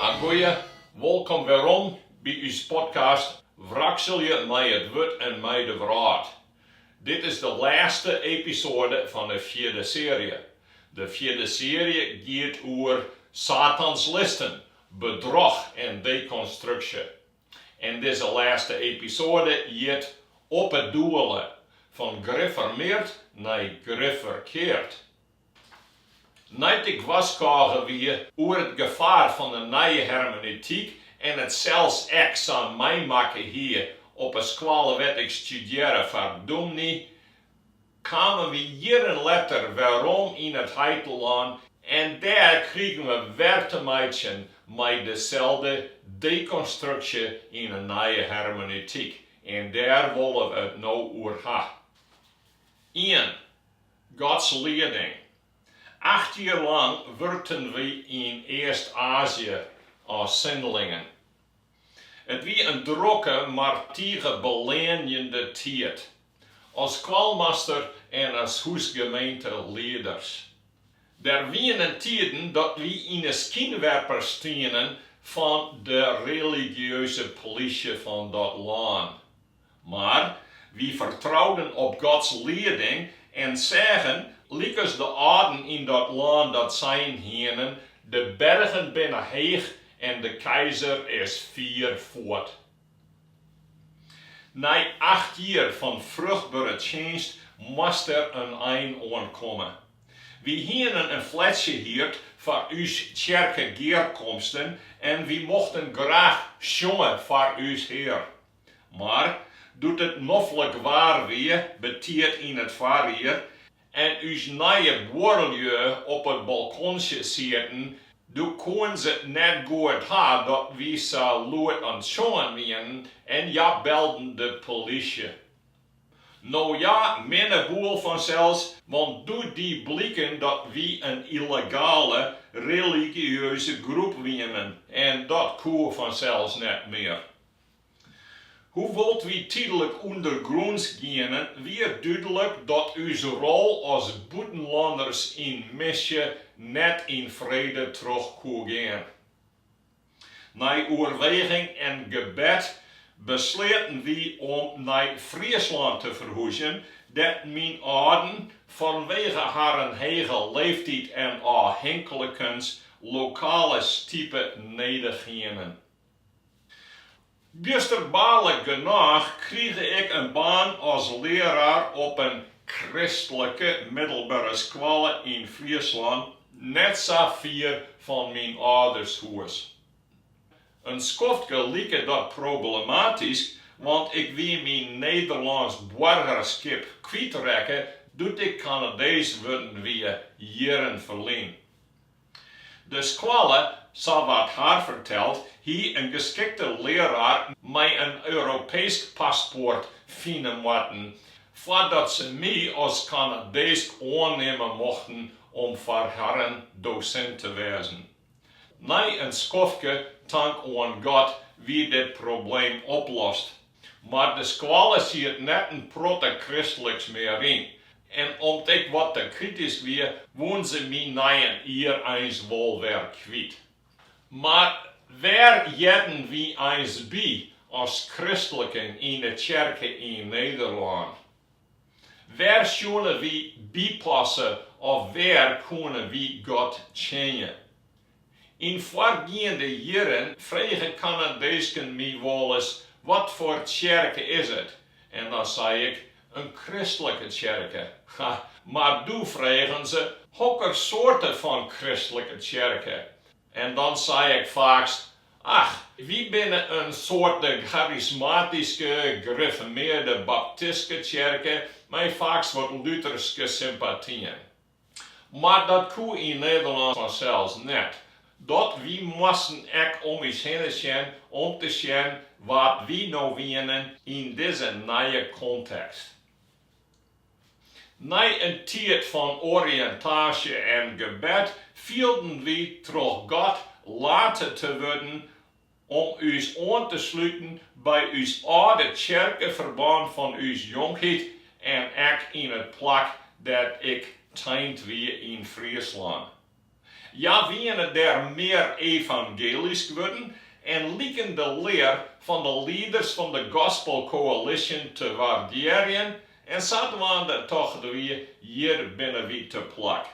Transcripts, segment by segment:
Agoeie, wolkom werom by ús podcast Wrakselje mei it Wurd en mei de Wrâld. Dit is de lêste episoade fan 'e fjirde searje. De fjirde searje giet oer Satans listen, bedroch en dekonstruksje. En dizze lêste episoade hjit Op 'e Doele, fan grifformeard nei grifferkeard. Nei't ik warskôge wie oer it gefaar fan de nije hermeneutyk en it sels ek sa meimakke hie op 'e skoalle wêr't ik studearre foar dûmny, kamen wy jierren letter werom yn it heitelân en dêr krigen we wer te meitsjen mei deselde dekonstruksje yn 'e nije hermeneutyk en dêr wolle we it no oer ha. Ien, Gods lieding. Acht jier lang wurkten wy yn East-Azië as sindelingen. It wie in drokke, mar tige beleanjende tiid. As skoalmaster en as hûsgemeentelieders. Der wienen tiden dat wy yn 'e skynwerpers stienen fan de religieuze polysje fan dat lân. Mar wy fertrouden op Gods lieding en seagen, lykas de âlden yn dat lân dat sein hienen, de bergen binne heech en de keizer is fier fuort. Nei acht jier fan fruchtbere tsjinst moast der in ein oan komme. Wy hienen in flatsje hierd foar ús tsjerkegearkomsten en wy mochten graach sjonge foar ús Hear. Mar doe't it noflik waar wie, betiid yn it foarjier, en ús nije buorlju op it balkonsje sieten, doe koenen se it net goed ha dat wy sa lûd oan it sjongen wienen en hja belden de polysje. No ja, minne boel fansels, want doe die bliken dat wy in yllegale religieuze groep wienen en dat koe fansels net mear. Hoewol't wy tydlik ûndergrûnsk gienen, wie it dúdlik dat ús rol as bûtenlanners yn misje net yn frede troch koe gean. Nei oerweging en gebed besleaten wy om nei Friesland te ferhûzjen, dêr't myn âlden, fanwege harren hege leeftyd en ôfhinklikens, lokale stipe nedich hienen. Bjusterbaarlik genôch krige ik in baan as learaar op in kristlike middelbere skoalle yn Friesland, net sa fier fan myn âldershûs. In skoftke like dat problematysk, want ik wie myn Nederlânsk boargerskip kwytrekke doe't ik Kanadees wurden wie, jierren ferlyn. De skoalle, sa waard har ferteld, hie in geskikte learaar mei in Europeesk paspoart fine moatten foardat se my as Kanadeesk oannimme mochten om foar harren dosint te wêzen. Nei in skoftke, tank oan God, wie dit probleem oplost. Mar de skoalle siet net in protte kristliks mear yn en om't ik wat te kritysk wie, woenen se my nei in jier eins wol wer kwyt. Mar wêr hearden wy eins by as kristliken yn de tsjerke yn Nederlân? Wêr soene wy by passe of wêr koene wy God tsjinje? Yn foargeande jierren fregen Kanadeesken my wolris, Wat foar tsjerke is it? En dan sei ik, In kristlike tsjerke. Ha, mar doe fregen se, Hokker soarte fan kristlike tsjerke? En dan sei ik faaks, Ach, wy binne in soarte charismatyske, grifformearde baptistske tsjerke mei faaks wat Lutherske sympatyen. Mar dat koe yn Nederlân fansels net, dat wy moasten ek om ús hinne sjen om te sjen wa't wy no wienen yn dizze nije kontekst. Nei in tiid fan oriïntaasje en gebed fielden wy troch God late te wurden om ús oan te sluten by ús âlde tsjerkeferbân fan ús jonkheid en ek yn it plak dêr't ik tein wie yn Friesland. Hja wiene dêr mear evangelysk wurden en liken de lear fan de lieders fan de Gospel Coalition te waardearjen en sadwaande tochten wy, hjir binne wy te plak.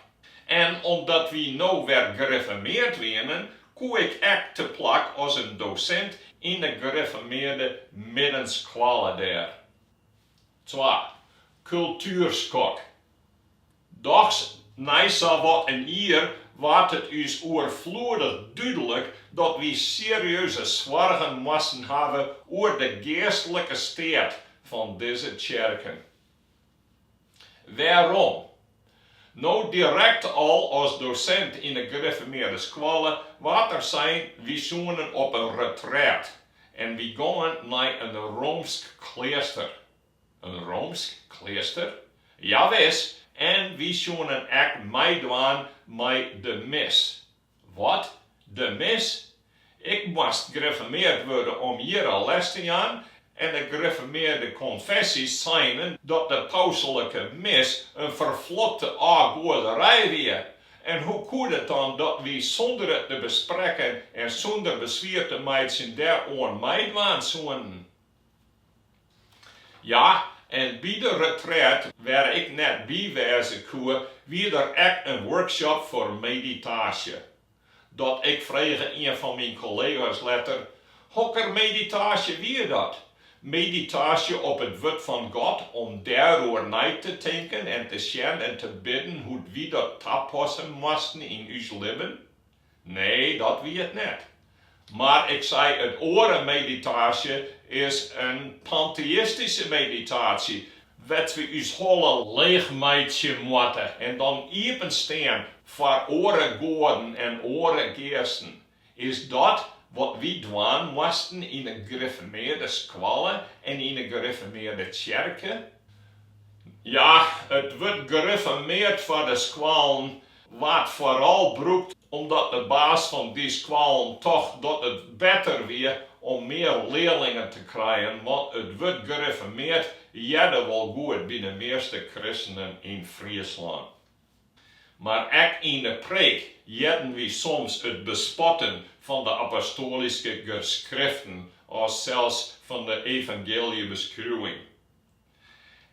En omdat wy no wer grifformeard wienen, koe ik ek te plak as in dosint yn de grifformearde middenskoalle dêr. Twa, Kultuerskok. Dochs, nei sawat in jier waard it ús oerfloedich dúdlik dat wy serieuze soargen moasten hawwe oer de geastlike steat fan dizze tsjerken. Wêrom? No direkt al as dosint yn de grifformearde skoalle waard der sein wy soenen op in retret en wy gongen nei in roomsk kleaster. In roomsk kleaster? Jawis, en wy soenen ek meidwaan mei de mis. Wat? De mis? Ik moast grifformeard wurde om hjirre les te jaan en de grifformearde konfessys seinen dat de pauselike mis in ferflokte ôfgoaderij wie. En hoe koe it dan dat wy sûnder it te besprekken en sûnder beswier te meitsjen dêroan meidwaan soenen? Ja, en by de retret, wêr ik net by wêze koe, wie der ek in workshop foar meditaasje. Dat ik frege ien fan myn kollega's letter, Hokker meditaasje wie dat? Meditaasje op it Wurd fan God om dêroer nei te tinken en te sjen en te bidden hoe't wy dat tapasse moasten yn ús libben? Nee, dat wie it net. Mar ik sei it oare meditaasje is in panteïstyske meditaasje, wêr't we ús holle leech meitsje moatte en dan iepen stean foar oare goaden en oare geasten. Is dat wat wy dwaan moasten yn 'e grifformearde skoalle en yn 'e grifformearde tsjerke? Ja, it wurd grifformeard foar de skoallen waard foaral brûkt omdat de baas fan dy skoallen tocht dat it better wie om mear learlingen te krijen, want it wurd grifformeard hearde wol goed by de measte kristenen yn Fryslân. Mar ek yn de preek hearden wy soms it bespotten fan de apostoalyske geskriften of sels fan de evangeeljebeskriuwing.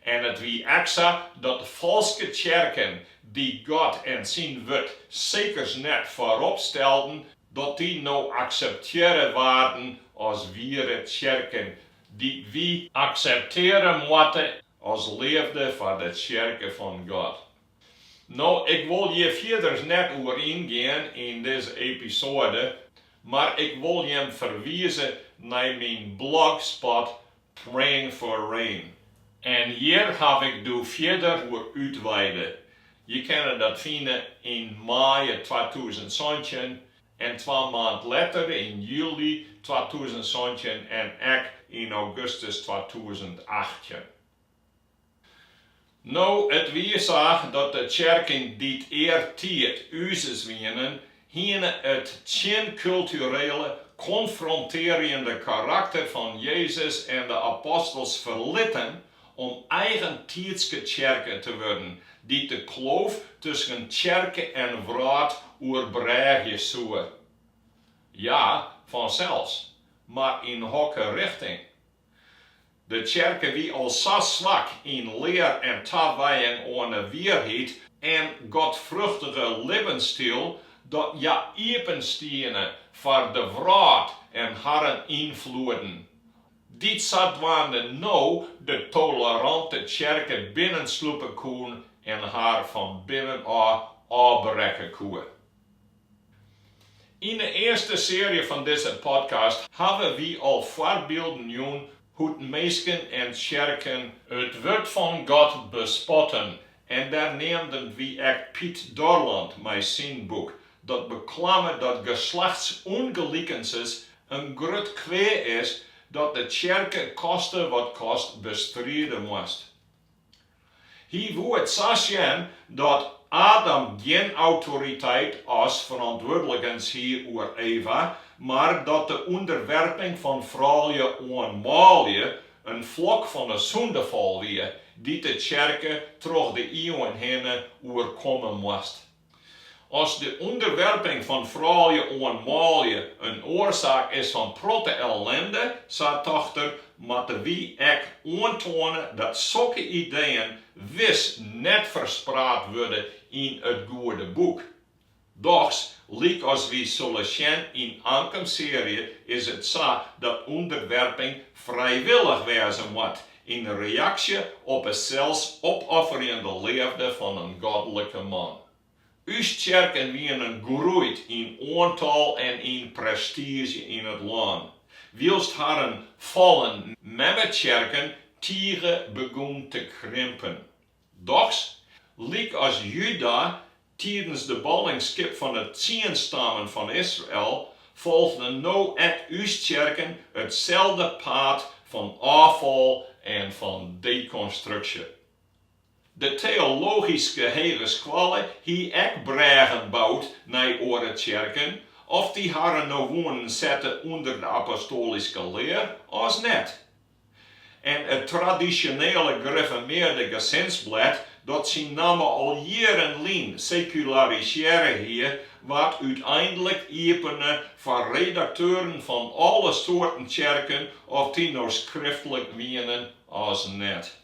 En it wie ek sa dat de falske tsjerken, dy't God en syn wurd sekers net foarop stelden, dat dy no akseptearre waarden as wiere tsjerken, dy't wy aksepteare moatte as leafde foar de tsjerke fan God. No, ik wol hjir fierders net oer yngean yn dizze episoade, mar ik wol jim ferwize nei myn blogspot Praying for Rain. En hjir haw ik doe fierder oer útweide. Je kinne dat fine yn maaie 2017 en twa maand letter yn july 2017 en ek yn augustus 2018. No, it wie sa dat de tsjerken dy't eartiid uzes wienen, hiene it tsjinkulturele, konfrontearjende karakter fan Jezus en de apostels ferlitten om eigentiidske tsjerke te wurden, dy't de kloof tusken tsjerke en wrâld oerbrêgje soe. Ja, fansels, mar yn hokker richting? De tsjerke wie al sa swak yn lear en tawijing oan 'e wierheid en godfruchtige libbensstyl dat hja iepen stiene foar de wrâld en harren ynfloeden, dy't sadwaande no de tolerante tsjerke binnenslûpe koen en har fan binnenôf ôfbrekke koe. Yn 'e earste searje fan dizze podcast hawwe wy al foarbylden jûn hoe't minsken en tsjerken it Wurd fan God bespotten en dêr neamden wy ek Piet Dorland mei syn boek dat beklamme dat geslachtsûngelikensens in grut kwea is dat de tsjerke koste wat kost bestride moast. Hy woe it sa sjen dat Adam gjin autoriteit as ferantwurdlikens hie oer Eva, mar dat de ûnderwerping fan froulju oan manlju in flok fan 'e sûndefal wie, dy't de tsjerke troch de iuwen hinne oerkomme moast. As de ûnderwerping fan froulju oan manlju in oarsaak is fan protte ellinde, sa tocht er, moatte wy ek oantoane dat sokke ideeën wis net ferspraat wurde yn it Goede Boek. Dochs, lykas wy sulle sjen yn ankom searje, is it sa dat ûnderwerping frijwillich wêze moat yn reaksje op 'e selsopofferjende leafde fan in godlike man. Us tsjerken wienen groeid yn oantal en yn prestiizje yn it lân, wylst harren fallen memmetsjerken tige begûn te krimpen. Dochs, lykas Juda tidens de ballingskip fan 'e tsien stammen fan Israel, folgden no ek ús tsjerken itselde paad fan ôffal en fan dekonstruksje. De Teologyske Hegeskoalle hie ek brêgen boud nei oare tsjerken, oft dy harren no woenen sette ûnder de apostoalyske lear as net. En it tradisjonele grifformearde gesinsblêd, dat syn namme al jierren lyn sekularisearre hie, waard úteinlik iepene foar redakteuren fan alle soarten tsjerken, oft dy no skriftlik wienen as net.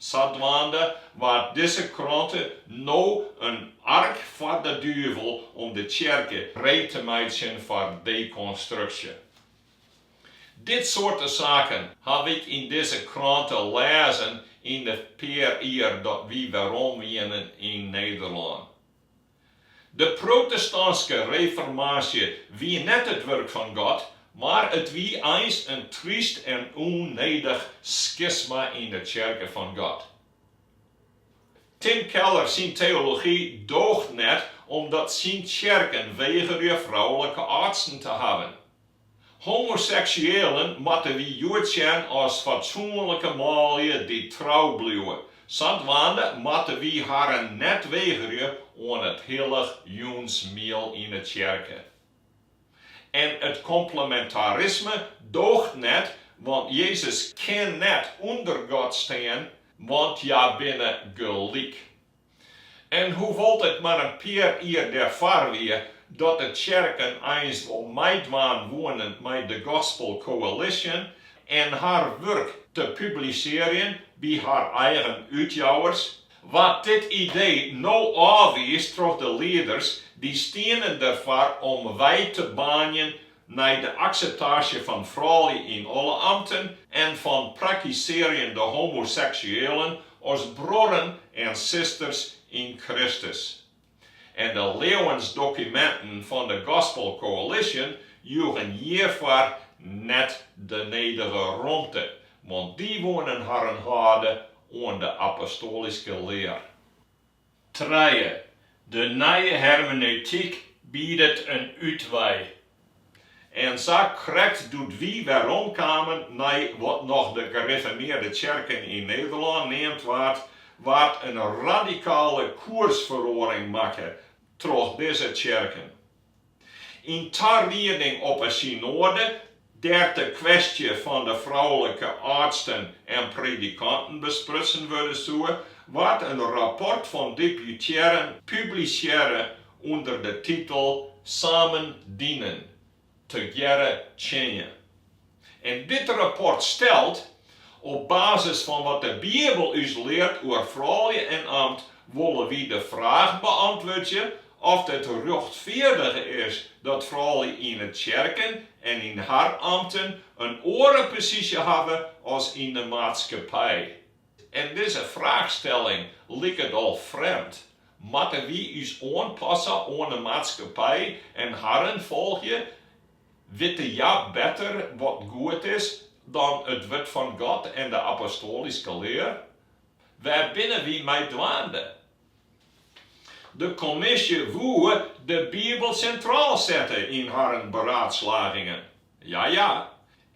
Sadwaande waard dizze krante no in ark foar de duvel om de tsjerke ree te meitsjen foar dekonstruksje. Dit soarte saken haw ik yn dizze krante lêzen yn de pear jier dat wy werom wienen yn Nederlân. De protestantske reformaasje wie net it wurk fan God, mar it wie eins in tryst en ûnnedich skisma yn de tsjerke fan God. Tim Keller syn teology doocht net omdat syn tsjerken wegerje froulike âldsten te hawwen. Homoseksuelen moatte wy hjoed sjen as fatsoenlike manlju dy't trou bliuwe. Sadwaande moatte wy harren net wegerje oan it hillich jûnsmiel yn 'e tsjerke. En it komplementarisme doocht net, want Jezus kin net ûnder God stean, want hja binne gelyk. En hoewol't it mar in pear jier dêrfoar wie dat de tsjerken eins wol meidwaan woenen mei de Gospel Coalition en har wurk te publisearjen by har eigen útjouwers, waard dit idee no ôfwiisd troch de lieders, dy stienen derfoar om wei te baanjen nei de akseptaasje fan froulju yn alle amten en fan praktisearjende homoseksuelen as bruorren en susters yn Kristus. En de leauwensdokuminten fan de Gospel Coalition joegen hjirfoar net de nedige romte, want dy woenen harren hâlde oan de apostoalyske lear. Trije, De nije hermeneutyk biedet in útwei. En sa krekt doe't wy weromkamen nei wat noch de Gereformeerde Tsjerken yn Nederlân neamd waard, waard in radikale koersferoaring makke troch dizze tsjerken. Yn tarieding op 'e synoade, dêr't de kwestje fan de froulike âldsten en predikanten besprutsen wurde soe, waard in rapport fan deputearren publisearre ûnder de titel Samen dienen, Tegearre tsjinje. En dit rapport stelt, op basis fan wat de Bibel ús leart oer froulju en amt, wolle wy de fraach beantwurdzje oft it rjochtfeardige is dat froulju yn 'e tsjerken en yn har amten in oare posysje hawwe as yn de maatskippij. En dizze fraachstelling liket al frjemd. Moatte wy ús oanpasse oan de maatskippij en harren folgje? Witte hja better wat goed is dan it wurd fan God en de apostoalyske lear? Wêr binne wy mei dwaande? De kommisje woe de Bibel sintraal sette yn harren beraadslagingen. Ja, ja.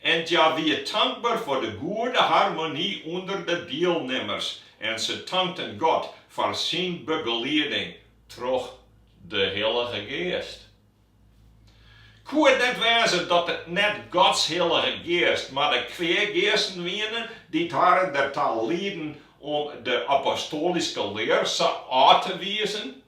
En hja wie tankber foar de goede harmony ûnder de dielnimmers en se tankten God foar syn begelieding troch de Hillige Geast. Koe it net wêze dat it net Gods Hillige Geast, mar de kweageasten wiene dy't harren derta lieden om de apostoalyske lear sa ôf te wizen?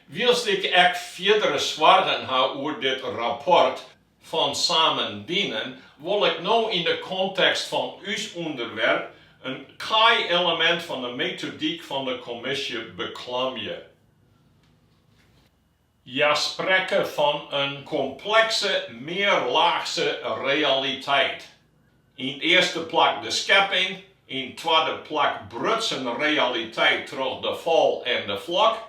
Wylst ik ek fierdere soargen ha oer dit rapport fan Samen Dienen, wol ik no yn de kontekst fan ús ûnderwerp in kaai-elemint fan de metodyk fan de kommisje beklamje. Hja sprekke fan in komplekse mearlaachse realiteit. Yn 't earste plak de skepping, yn 't twadde plak brutsen realiteit troch de fal en de flok,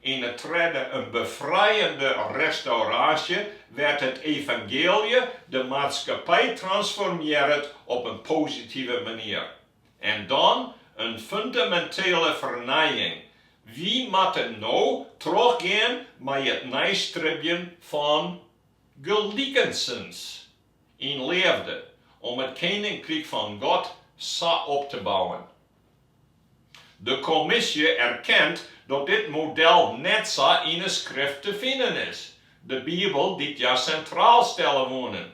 yn 'e tredde in befrijende restauraasje wêr't it evangeelje de maatskippij transformearret op in positive manier. En dan in fundamintele fernijing, wy moatte no trochgean mei it neistribjen fan gelikensens yn leafde om it Keninkryk fan God sa op te bouwen. De kommisje erkent dat dit model net sa yn 'e Skrift te finen is, de Bibel dy't hja sintraal stelle woenen.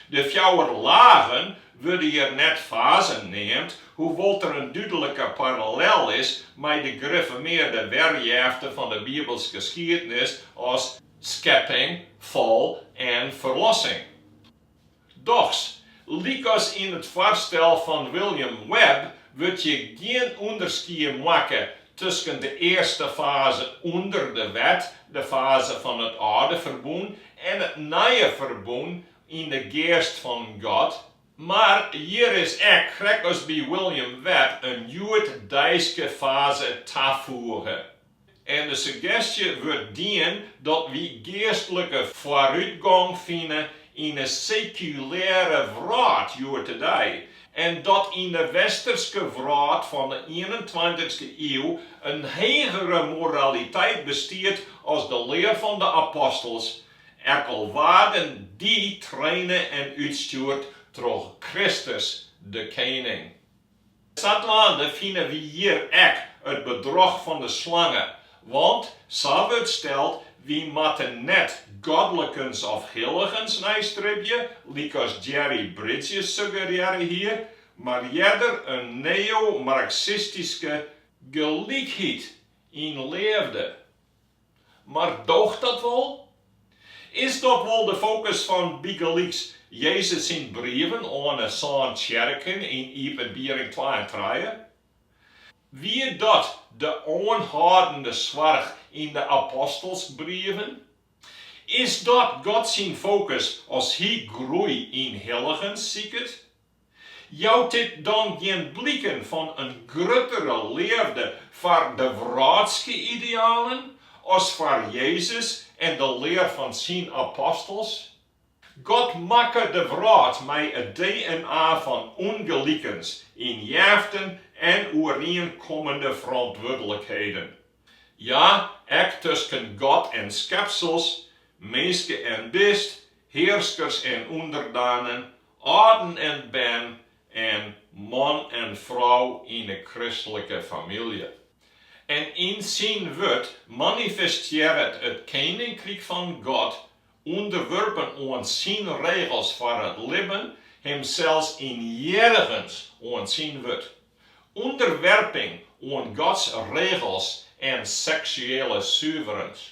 De fjouwer lagen wurde hjir net fazen neamd, hoewol't der in dúdlike parallel is mei de grifformearde werjefte fan de bibelske skiednis as skepping, fal en ferlossing. Dochs, lykas yn it foarstel fan William Webb wurdt hjir gjin ûnderskie makke tusken de earste faze ûnder de wet, de faze fan it âlde ferbûn, en it nije ferbûn yn de Geast fan God, mar hjir is ek, krekt as by William Webb, in hjoeddeiske faze tafoege. En de suggestje wurdt dien dat wy geastlike foarútgong fine yn 'e sekulêre wrâld hjoed-de-dei en dat yn de westerske wrâld fan 'e ienentweintichste iuw in hegere moraliteit bestiet as de lear fan de apostels, ek al waarden dy traine en útstjoerd troch Kristus de Kening. Sadwaande fine wy hjir ek it bedroch fan de slange, want, sa wurdt steld, wy moatte net godlikens of hilligens neistribje, lykas Jerry Bridges suggerearre hie, mar earder in neo-marksistyske gelykheid yn leafde. Mar doocht dat wol? Is dat wol de fokus fan bygelyks Jezus syn brieven oan 'e sân tsjerken yn Iepenbiering twa en trije? Wie dat de oanhâldende soarch yn de apostelsbrieven? Is dat God syn fokus as Hy groei yn hilligens siket? Jout dit dan gjin bliken fan in gruttere leafde foar de wrâldske idealen as foar Jezus en de lear fan syn apostels? God makke de wrâld mei it DNA fan ûngelikens yn jeften en oerienkommende ferantwurdlikheden. Ja, ek tusken God en skepsels, minske en bist, hearskers en ûnderdanen, âlden en bern en man en frou yn 'e kristlike famylje. En yn syn wurd manifestearret it Keninkryk fan God, ûnderwurpen oan syn regels foar it libben, himsels yn hearrigens oan syn wurd. Ûnderwerping oan Gods regels en seksuele suverens.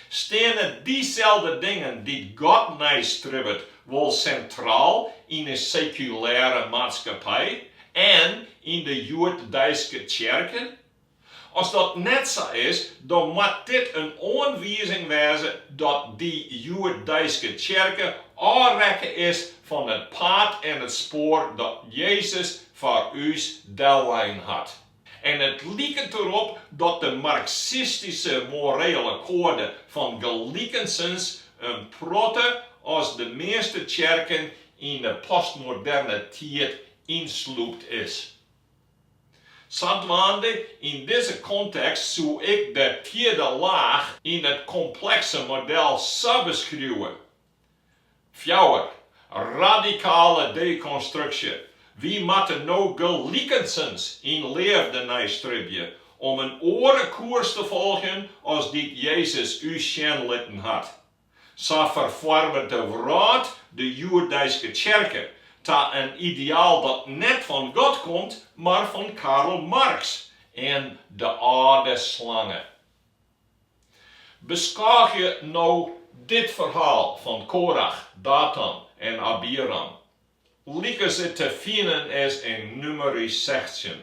Steane dyselde dingen dy't God neistribbet wol sintraal yn 'e sekulêre maatskippij en yn de hjoeddeiske tsjerke? As dat net sa is, dan moat dit in oanwizing wêze dat dy hjoeddeiske tsjerke ôfrekke is fan it paad en it spoar dat Jezus foar ús dellein hat. En it liket derop dat de marksistyske morele koade fan gelikensens in protte as de measte tsjerken yn de postmoderne tiid ynslûpt is. Sadwaande, yn dizze kontekst soe ik de fjirde laach yn it komplekse model sa beskriuwe. Fjouwer, radikale dekonstruksje, wy moatte no gelikensens yn leafde neistribje om in oare koers te folgjen as dy't Jezus ús sjen litten hat. Sa ferfoarmet de wrâld de hjoeddeiske tsjerke ta in ideaal dat net fan God komt, mar fan Karl Marx en de âlde slange. Beskôgje no dit ferhaal fan Korach, Datan en Abiram, lykas it te finen is yn Numeri 16.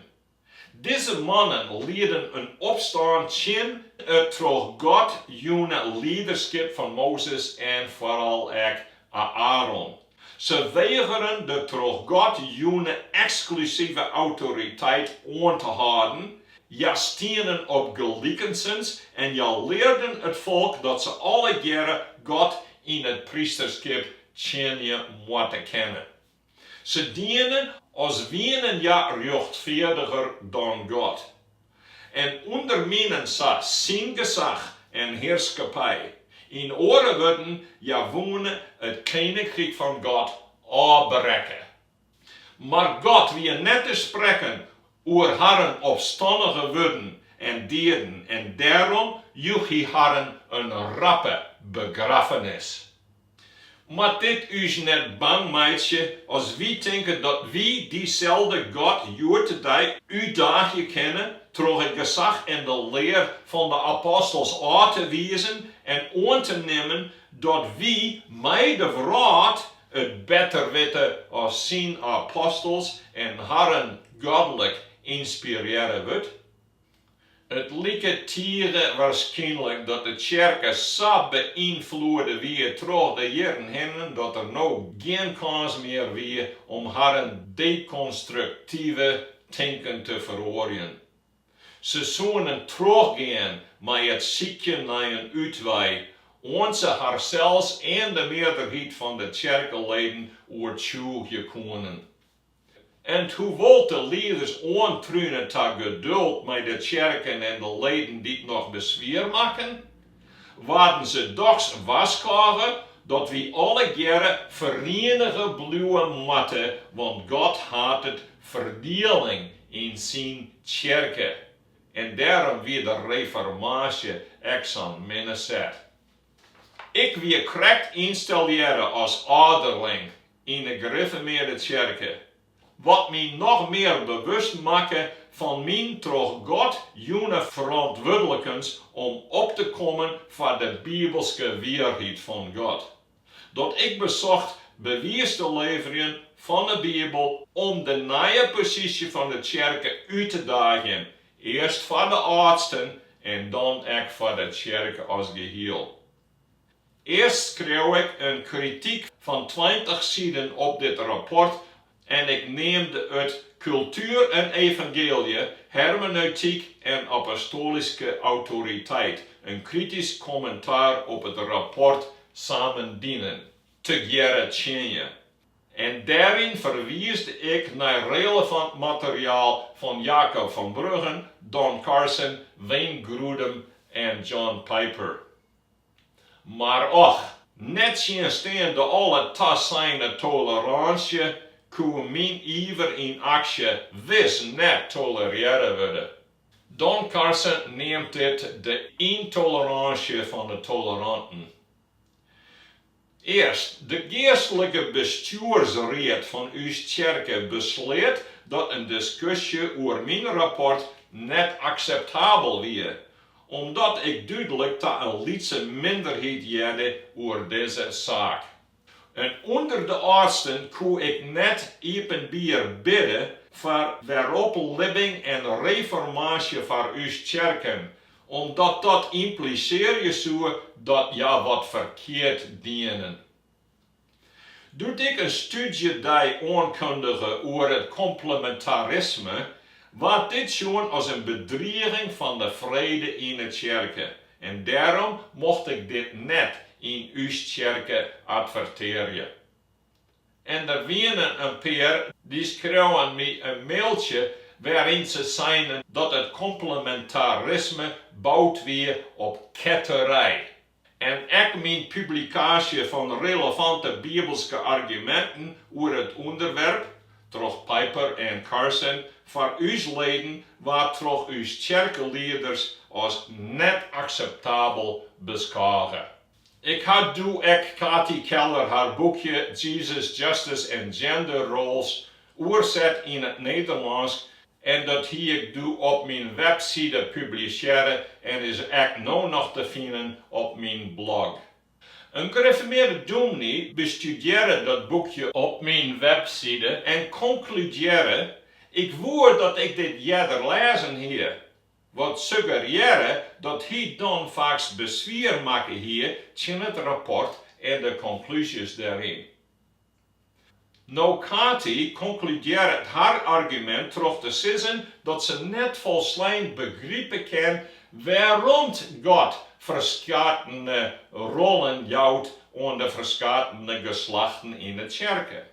Dizze mannen lieden in opstân tsjin it troch God jûne liederskip fan Mozes en foaral ek Aäron. Se wegeren de troch God jûne eksklusive autoriteit oan te hâlden, hja stienen op gelikensens en hja learden it folk dat se allegearre God yn it prysterskip tsjinje moatte kinne. Se dienen as wienen hja rjochtfeardiger dan God en ûnderminen sa syn gesach en hearskippij. Yn oare wurden, hja woene it keninkryk fan God ôfbrekke. Mar God wie net te sprekken oer harren opstannige wurden en dieden en dêrom joech hy harren in rappe begraffenis. Moat dit ús net bang meitsje as wy tinke dat wy dyselde God hjoed-de-dei útdaagje kinne troch it gesach en de lear fan de apostels ôf te wizen en oan te nimmen dat wy mei de wrâld it better witte as syn apostels en harren godlik ynspirearre wurd? It like tige warskynlik dat de tsjerke sa beynfloede wie troch de jierren hinne dat der no gjin kâns mear wie om harren dekonstruktive tinken te feroarjen. Se soenen trochgean mei it sykjen nei in útwei oant se harsels en de mearderheid fan de tsjerkeleden oertsjûgje koenen. En hoewol't de lieders oantrune ta geduld mei de tsjerken en de leden dy't noch beswier makken, waarden se dochs warskôge dat wy allegearre ferienige bliuwe moatte, want God hatet ferdieling yn syn tsjerke. En dêrom wie de reformaasje ek sa'n minne set. Ik wie krekt ynstallearre as âlderling yn de Grifformearde Tsjerke, wat my noch mear bewust makke fan myn troch God jûne ferantwurdlikens om op te kommen foar de bibelske wierheid fan God. Dat ik besocht bewiis te leverjen fan 'e Bibel om de nije posysje fan de tsjerke út te daagjen, earst foar de âldsten en dan ek foar de tsjerke as gehiel. Earst skreau ik in krityk fan 20 siden op dit rapport en ik neamde it Kultuer en Evangeelje, Hermeneutyk en Apostoalyske Autoriteit, in kritysk kommentaar op it rapport Samen Dienen, Tegearre Tsjinje. En dêryn ferwiisde ik nei relevant materiaal fan Jacob van Bruggen, Don Carson, Wayne Grudem en John Piper. Mar och, nettsjinsteande alle taseine tolerânsje koe myn iver yn aksje wis net tolerearre wurde. Don Carson neamt dit de yntolerânsje fan de toleranten. Earst, de geastlike bestjoersried fan ús tsjerke besleat dat in diskusje oer myn rapport net akseptabel wie, omdat ik dúdlik ta in lytse minderheid hearde oer dizze saak. En ûnder de âldsten koe ik net iepenbier bidde foar weroplibbing en reformaasje foar ús tsjerken, omdat dat ymplisearje soe dat hja wat ferkeard dienen. Doe't ik in stúdzjedei oankundige oer it komplemintarisme, waard dit sjoen as in bedriging fan de frede yn 'e tsjerke en dêrom mocht ik dit net yn ús tsjerke advertearje. En der wienen in pear dy skreauwen my in mailtsje wêryn't se seinen dat it komplemintarisme boud wie op ketterij. En ek myn publikaasje fan relevante bibelske arguminten oer it ûnderwerp, troch Piper en Carson, foar ús leden waard troch ús tsjerkelieders as net akseptabel beskôge. Ik ha doe ek Kathy Keller har boekje Jesus, Justice and Gender Roles oerset yn it Nederlânsk. En dat hie ik doe op myn webside publisearre en is ek no noch te finen op myn blog. In grifformearde dûmny bestudearre dat boekje op myn webside en konkludearre, Ik woe dat ik dit earder lêzen hie. Wat suggerearre dat hy dan faaks beswier makke hie tsjin it rapport en de konklúzjes dêryn. No Katy konkludearret har argumint troch te sizzen dat se net folslein begripe kin wêrom't God ferskatene rollen jout oan de ferskatene geslachten yn 'e tsjerke.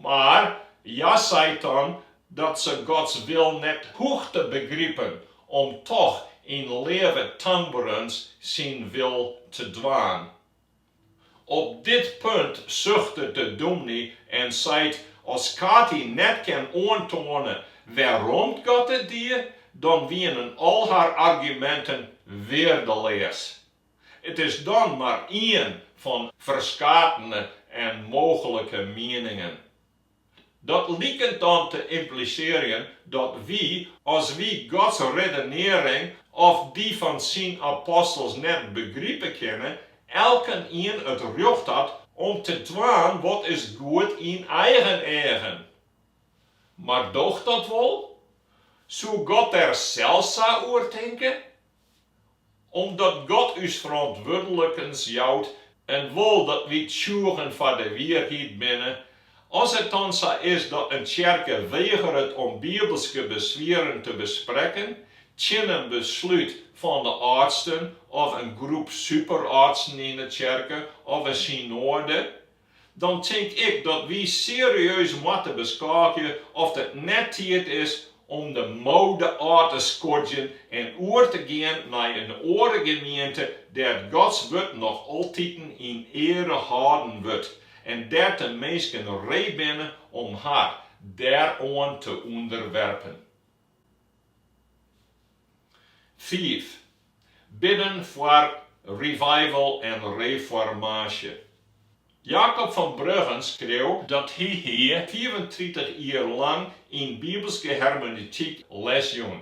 Mar hja seit dan dat se Gods wil net hoecht te begripen om toch yn leave tankberens syn wil te dwaan. Op dit punt suchtet de dûmny en seit, as Katy net kin oantoane wêrom't God it die, dan wienen al har arguminten weardeleas. It is dan mar ien fan ferskatene en mooglike mieningen. Dat liket dan te ymplisearjen dat wy, as wy Gods redenearring of dy fan syn apostels net begripe kinne, elkenien it rjocht hat om te dwaan wat is goed yn eigen eagen. Mar doocht dat wol? Soe God der sels sa oer tinke? Omdat God ús ferantwurdlikens jout en wol dat wy tsjûgen foar de wierheid binne, as it dan sa is dat in tsjerke wegeret om bibelske beswieren te besprekken tsjin in beslút fan de âldsten of in groep superâldsten yn de tsjerke of in synoade, dan tink ik dat wy serieus moatte beskôgje oft it net tiid is om de mode ôf te skodzjen en oer te gean nei in oare gemeente dêr't Gods wurd noch altiten yn eare hâlden wurdt en dêr't de minsken ree binne om har dêroan te ûnderwerpen. Fiif, Bidden foar revival en reformaasje. Jacob van Bruggen skreau dat hy hie 35 jier lang yn bibelske hermeneutyk lesjûn.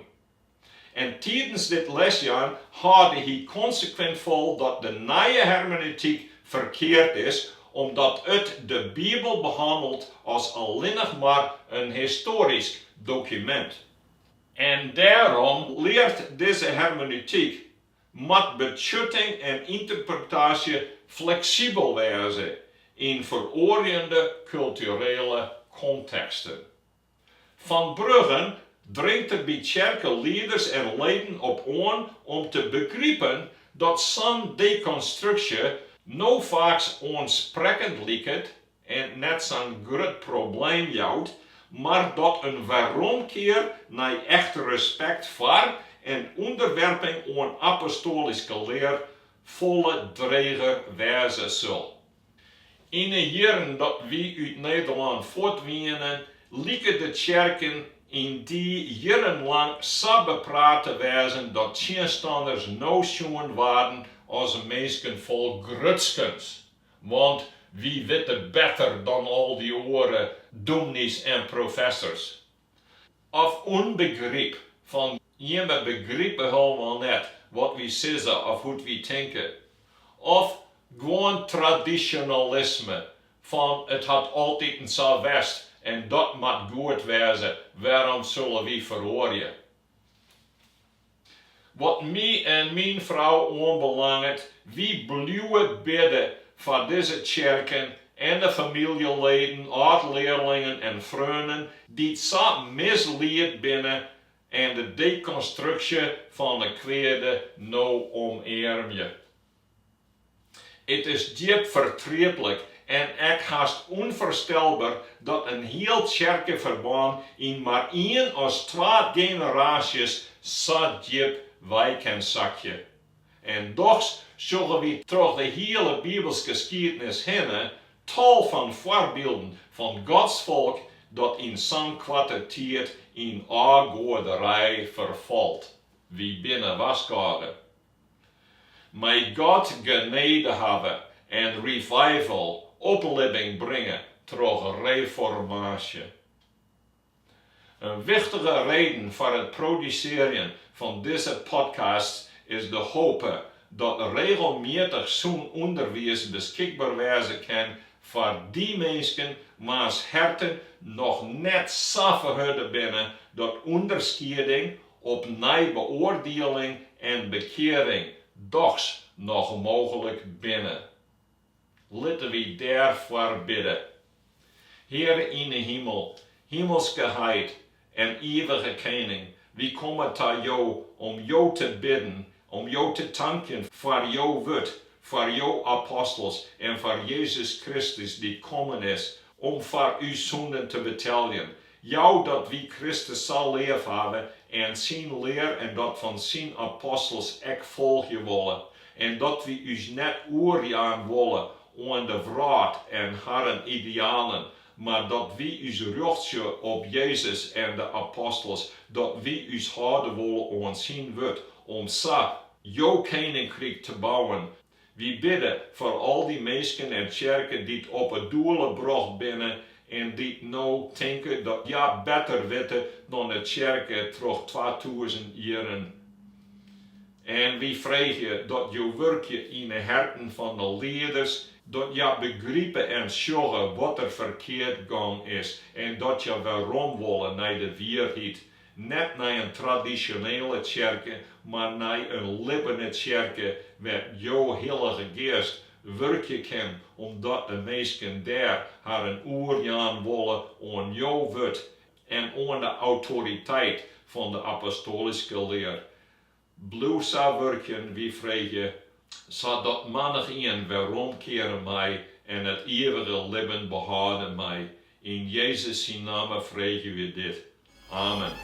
En tidens dit lesjaan hâlde hy konsekwint fol dat de nije hermeneutyk ferkeard is omdat it de Bibel behannelt as allinnich mar in histoarysk dokumint. En dêrom leart dizze hermeneutyk, moat betsjutting en ynterpretaasje fleksibel wêze yn feroarjende kulturele konteksten. Van Bruggen dringt der by tsjerkelieders en leden op oan om te begripen dat sa'n dekonstruksje no faaks oansprekkend liket en net sa'n grut probleem jout, mar dat in weromkear nei echt respekt foar en ûnderwerping oan apostoalyske lear folle dreger wêze sil. Yn 'e jierren dat wy út Nederlân fuort wiene, like de tsjerken yndie jierrenlang sa bepraat te wêzen dat tsjinstanners no sjoen waarden as minsken fol grutskens, want wy witte better dan al dy oare dûmnys en professors. Of ûnbegryp, fan jimme begripe hielendal net wat wy sizze of hoe't wy tinke. Of gewoan tradisjonalisme, fan it hat altiten sa west en dat moat goed wêze, wêrom sille wy feroarje? Wat my en myn frou oanbelanget, wy bliuwe bidde foar dizze tsjerken en de famyljeleden, âld-learlingen en freonen dy't sa mislied binne en de dekonstruksje fan 'e kweade no omearmje. It is djip fertrietlik en ek hast ûnfoarstelber dat in hiel tsjerkeferbân yn mar ien as twa generaasjes sa djip wei kin sakje. En dochs sjogge wy troch de hiele bibelske skiednis hinne tal fan foarbylden fan Gods folk dat yn sa'n koarte tiid yn ôfgoaderij ferfalt. Wy binne warskôge. Mei God genede hawwe en revival, oplibbing, bringe troch reformaasje. In wichtige reden foar it produsearjen fan dizze podcasts is de hope dat regelmjittich sûn ûnderwiis beskikber wêze kin foar dy minsken waans herten noch net sa ferhurde binne dat ûnderskieding, opnij beoardieling en bekearing dochs noch mooglik binne. Litte wy dêrfoar bidde. Heare yn 'e himel, himelske Heit en ivige Kening, wy komme ta Jo om Jo te bidden, om Jo te tankjen foar Jo Wurd, foar Jo apostels en foar Jezus Kristus dy't kommen is om foar ús sûnden te beteljen. Jou dat wy Kristus sa leaf hawwe en syn lear en dat fan syn apostels ek folgje wolle, en dat wy ús net oerjaan wolle oan de wrâld en harren idealen, mar dat wy ús rjochtsje op Jezus en de apostels, dat wy ús hâlde wolle oan syn wurd, om sa jo keninkryk te bouwen. Wy bidde foar al dy minsken en tsjerke dy't op 'e doele brocht binne en dy't no tinke dat hja better witte dan de tsjerke troch 2000 jierren. En wy freegje dat Jo wurkje yn 'e herten fan de lieders, dat hja begripe en sjogge wat der ferkeard gong is en dat hja werom wolle nei de wierheid, net nei in tradisjonele tsjerke, mar nei in libbene tsjerke wêr't Jo Hillige Geast wurkje kin omdat de minsken dêr harren oerjaan wolle oan Jo Wurd en oan de autoriteit fan de apostoalyske lear. Bliuw sa wurkjen, wy freegje, sadat mannichien weromkeare mei en it ivige libben behâlde mei. Yn Jezus syn namme freegje wy dit. Amen.